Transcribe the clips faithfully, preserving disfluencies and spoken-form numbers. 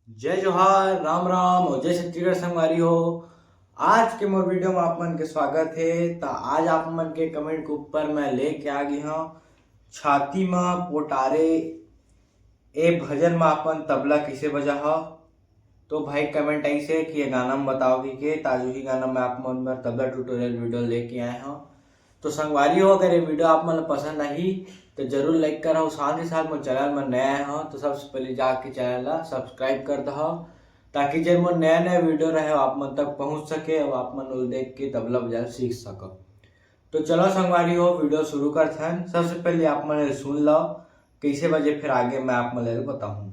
जय जोहार, राम राम और जय छत्तीसगढ़ संगवारी हो। आज के मोर वीडियो में आप मन के स्वागत हे। त आज आप मन के कमेंट के ऊपर मैं लेके आ गई हूँ छाती म पोटारे ए भजन म आप मन तबला कइसे बजाहव। तो भाई कमेंट आइस हे कि ये गाना म बताओ कि के, त आज उही गाना मैं आप मन बर तबला ट्यूटोरियल वीडियो लेके आए हूँ। तो संगवारी हो, अगर ये वीडियो आप मन ला पसंद आही तो जरूर लाइक करव, साथ ही साथ मोर चैनल में नया आए हो तो सबसे पहले जाके चैनल ला सब्सक्राइब कर दहव, ताकि जे मोर नया नया वीडियो रहे आप मन तक पहुंच सके और आप मन ओला देख के तबला बजाना सीख सको। तो चलो संगवारी हो, वीडियो शुरू करथन। सबसे पहले आप मन सुन लो कैसे बजे, फिर आगे मैं आप मन ला बताहूँ।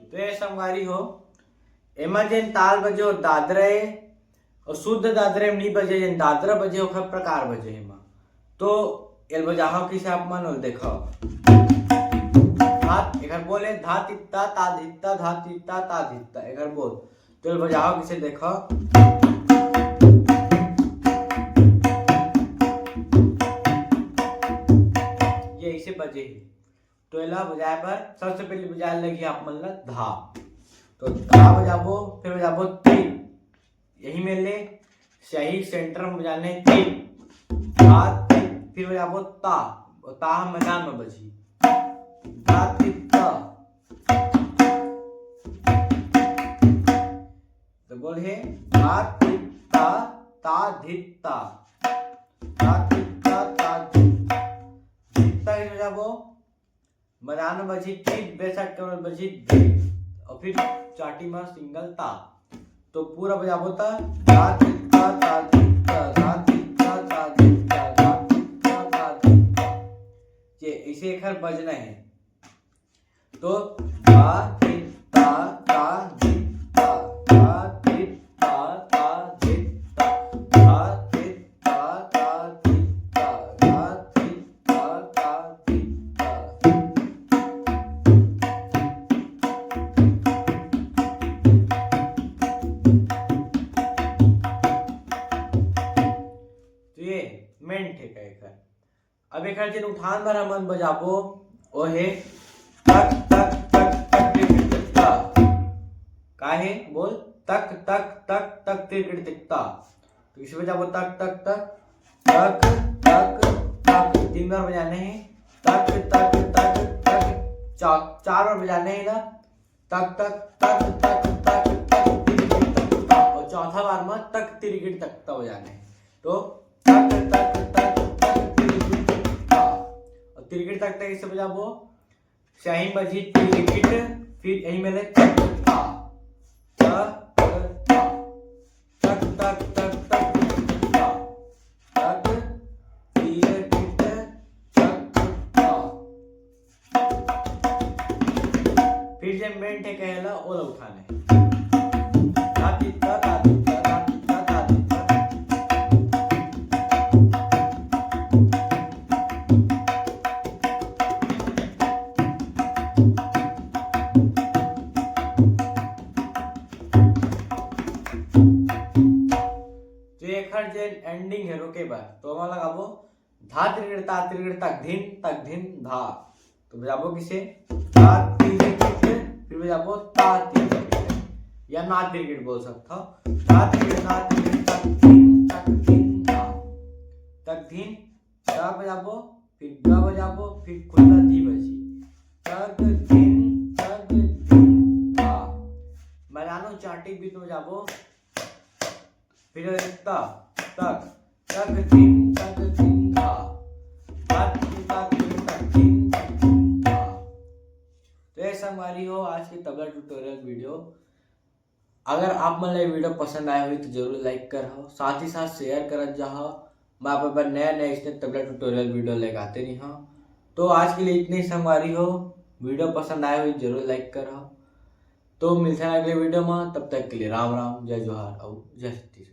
तो ये संगवारी हो, एमा जेन ताल बजे हो दादरा ए, और शुद्ध दादरा में नहीं बजे, जेन दादरा बजे ओखर प्रकार बजे एमा। तो एल बजाहव किसे आप मन, ओल देखव। धात, एकर बोले धा तित्ता ता धित्ता, धा तित्ता ता धित्ता, एकर बोल। तो एल बजाहव किसे देखव। ये ऐसे बजे हे। तो एला बजाए बर सबसे पहले बजाए लगी आप मन ला धा। तो धा बजाबो, फिर बजाबो ती, यही में ले, सही सेंटर में बजाने ती, धा ती, फिर बजाबो ता, और ता हम मैदान में बजी, धा ती ता। तो बोल हे धा ती ता, ता धी ता, धा ती ता, ता धी ता। धी ता ही बजाबो, मरान बजी ती, बेसक केवल बजी धी, और फिर चाटी में सिंगल ता। तो पूरा बजाबो ता, धा धी ता, ता धी ता, धा धी ता, ता धी ता, धा धी ता, ता धी ता। ये ऐसे एकर बजना है। तो धा धी ता, ता धी ता, धा धी ता, ता धी ता, धा धी ता, ता धी ता, धा धी ता, ता धी ता। तो ये मेन ठेका एकर। अब एकर जेन उठान बर हमन बजाबो, ओ हे तक, तक, तक, तक, टिक, टिक, तक। का हे? बोल, तक, तक, तक, तक, टिक, टिक, तक। तो इसे बजाबो तक, तक, तक, तक, तक, तक। तीन बार बजाने हैं। तक, तक, तक, तक। चा-, चार बार बजाने हैं ना। तक, तक, तक, तक, तक, तक, तिरिगिट तक, तक। और चौथा बार में तक, तिरिगिट तक, तक बजाने हैं। तो तक, तक, तक, तक, तिरिगिट तक, तक। और तिरिगिट तक, तक इसे बजाबो। स्याही बजी तिरिगिट, फिर यही में ले तक, तक। तक, तक, तक, तक, तक, तक, तक, तक, तक, तक, तक, तक। फिर जे मेन ठेका हे ला, ओला उठाने। धा धी ता, धा धी ता, धा धी ता, धा धी ता। तो एखर जेन एंडिंग हे रोके बर, तो ओमा लगाबो धा तिरगिट ता तिरगिट तक धिन तक धिन धा। तो बजाबो किसे? धा तिरगिट, फिर बजाबो ता तिरगिट, या ना तिरगिट बोल सकत हो। धा तिरगिट ना तिरगिट तक धिन तक धिन धा। तक धिन गा बजाबो, फिर गा बजाबो, फिर खुल्ला धी बजी। तक धिन, तक धिन, गा। मरान चार टिक बीच में जाबो। फिर एक ता, तक, तक, तिन, तक, तिन, धा। तक, तिन, तक, तिन, तक, तिन, तक, तिन, धा। तो ये संगवारी हो आज के तबला ट्यूटोरियल वीडियो। अगर आप मन ला ये वीडियो पसंद आए होही तो जरूर लाइक करहव, साथ ही साथ शेयर करत जाहव। मैं आप बर नया नया इसने तबला ट्यूटोरियल वीडियो लेके आते रही हूँ। तो आज के लिए इतने ही संगवारी हो, वीडियो पसंद आए होही जरूर लाइक करहव। तो मिलते हैं अगले वीडियो में, तब तक के लिए राम राम, जय जोहार और जय छत्तीसगढ़।